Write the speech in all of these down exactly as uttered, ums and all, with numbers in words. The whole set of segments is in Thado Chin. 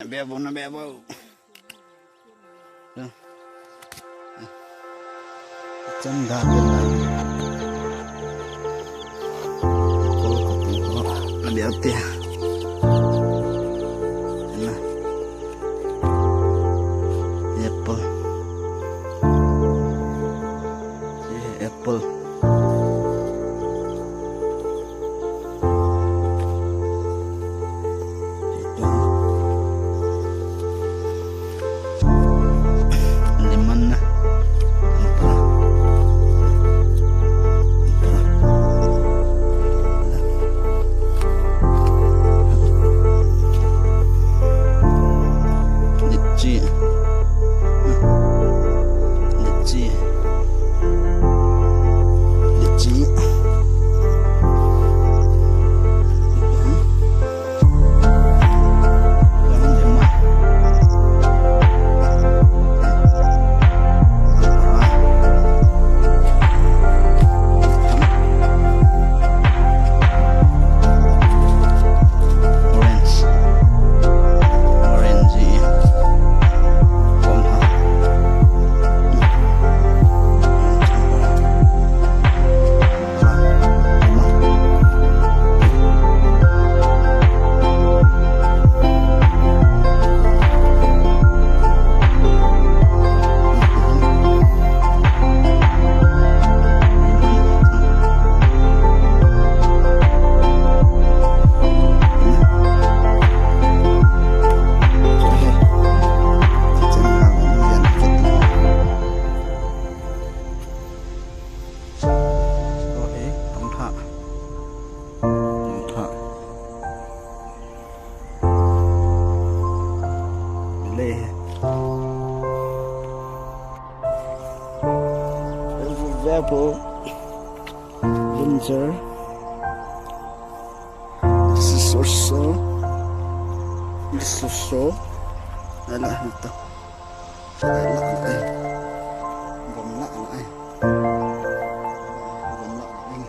Bebo na bebo. Chan ga bebo. Na bebo te. Na. Apple. Ye apple. Lemon na. Lychee. Lychee. Lychee. Orange. Orange. Apple, ginger, this is also, this is also, ala hita, ala, eh, gomla, eh, gomla, eh.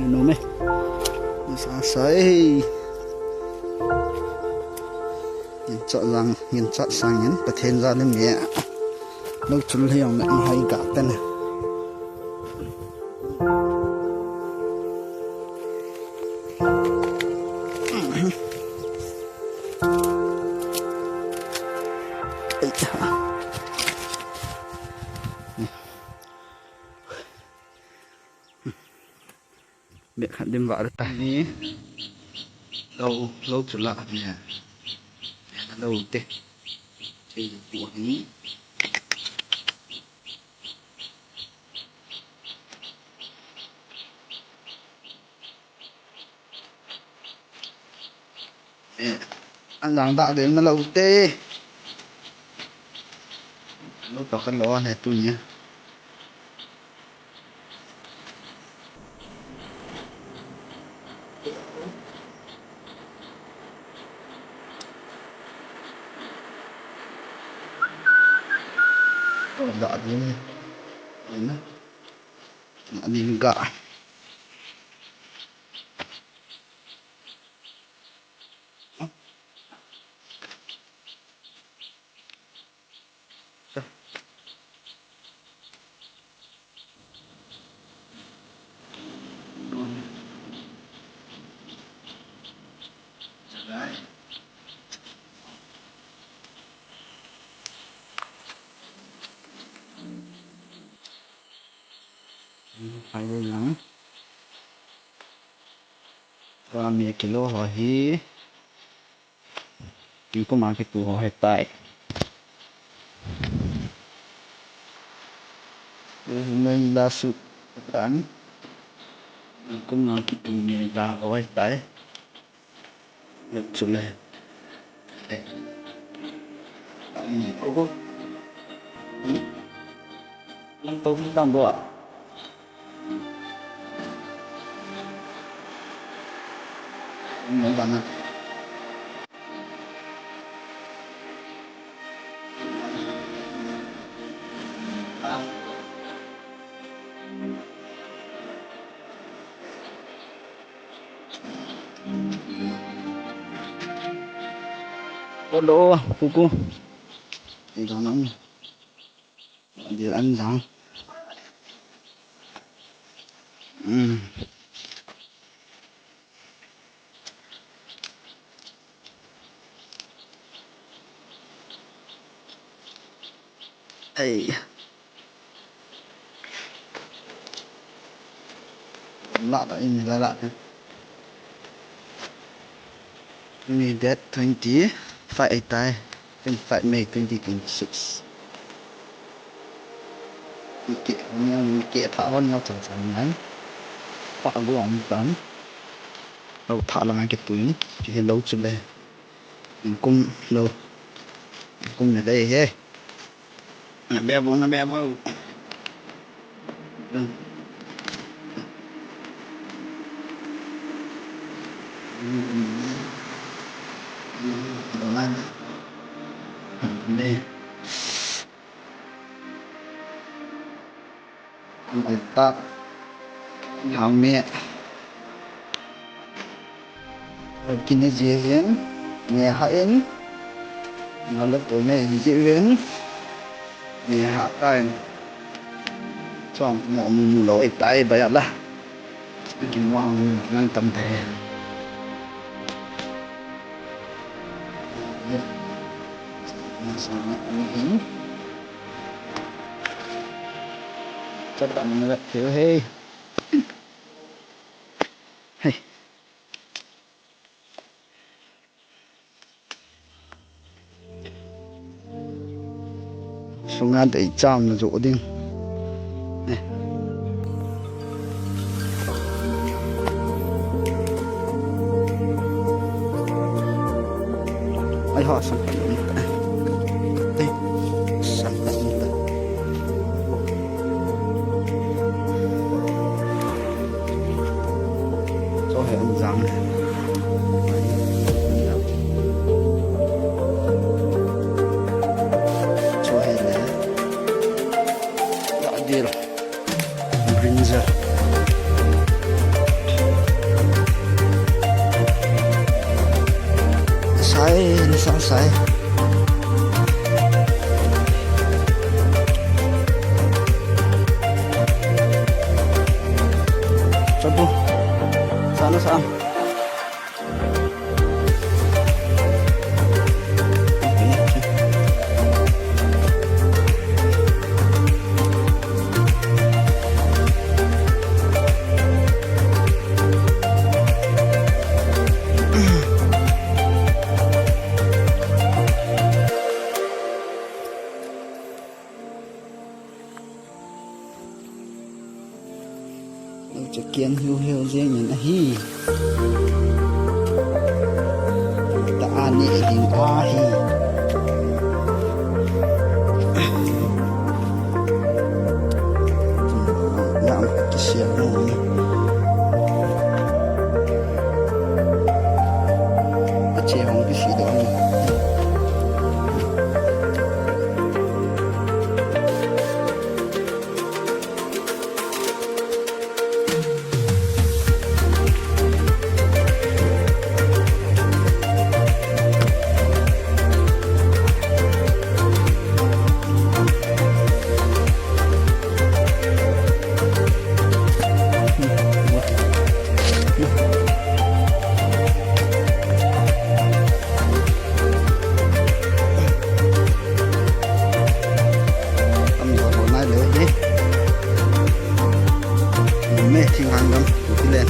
Nome. Sa sa, eh. Nginchat sang, nginchat sang in, Pathen jal in nge. Lo chul hiong na hai ga ten. Ei ha. Bek khat dim vah ta ni. Lo, lo chu la ni. Lo te. Chei pu ni. Eh, an lang dak dem na lo te. Lo to kan lo an he tu ni. Ga ding. Aina. Ga ding ga. Hai lang. Tua mi kilo ho hi. Tingkum a kitu ho hitai. Ngai la su tan. Tingkum a kitu ngai la ho hitai. Chule. Oho. Lang to lang bo. Ngai ba na. Hello, kuku. Ikanang. Dil an jang. Hmm. Ei. La ta in la la. Ni date twenty-five ahitai. Twenty-five May twenty twenty-six. Ni ke, ni ke pha hon ngau chan chan nan. Pha go ang tan. Lo pha lang ke tui. Ki lo chu le. Kum lo. Kum ne dei he. Na be bo, na be bo. Ni. Ni ta. Hang me. Kine jeh hin, ne ha in, na le to ne jeh hin, ne ha ta in. Chong mo mu mu lo e tai ba ya la. Kin wa mu ngan tam te. Na sa na ni hin. Cha tam na la te he. Hey. Sunga dei cham na jo ding. Ne. Ai ho, sang. Ei, sang. Cho he an jang. Cho he le. Ya dil. Brinjal. Sai, ni sa sai. Chabu. Sana sa. Chakian hiu hiu jeng in ahi. Ta ani hin ahi. Lam kisian no. Ache hong kisi do ni. Thinghang gam, Kuki len.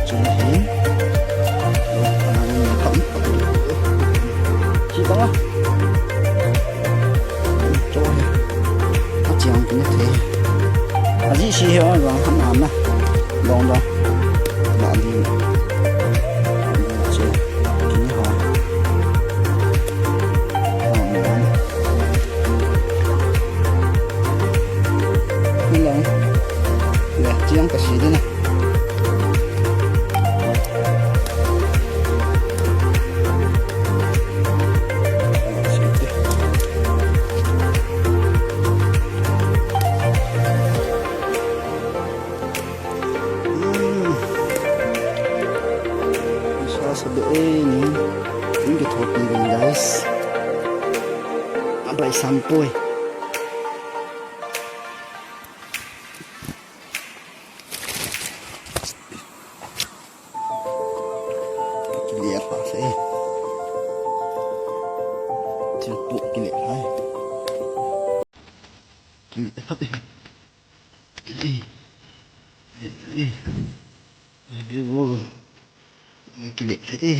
Chung hi. Hi ta. Cho hi. A chiang kini the. A ji si hi o, vang ham ham na. Dong dong. Na di. Che. Kini ha. Ha, mi ham. Ni lang. Le, chiang ka si din na. Hmm. Sa sa de ni. Ini kita hopi ni, guys. Abai sampoi. Kile pa se. Thil pu kile hai. Kile pa te. Kile pa te.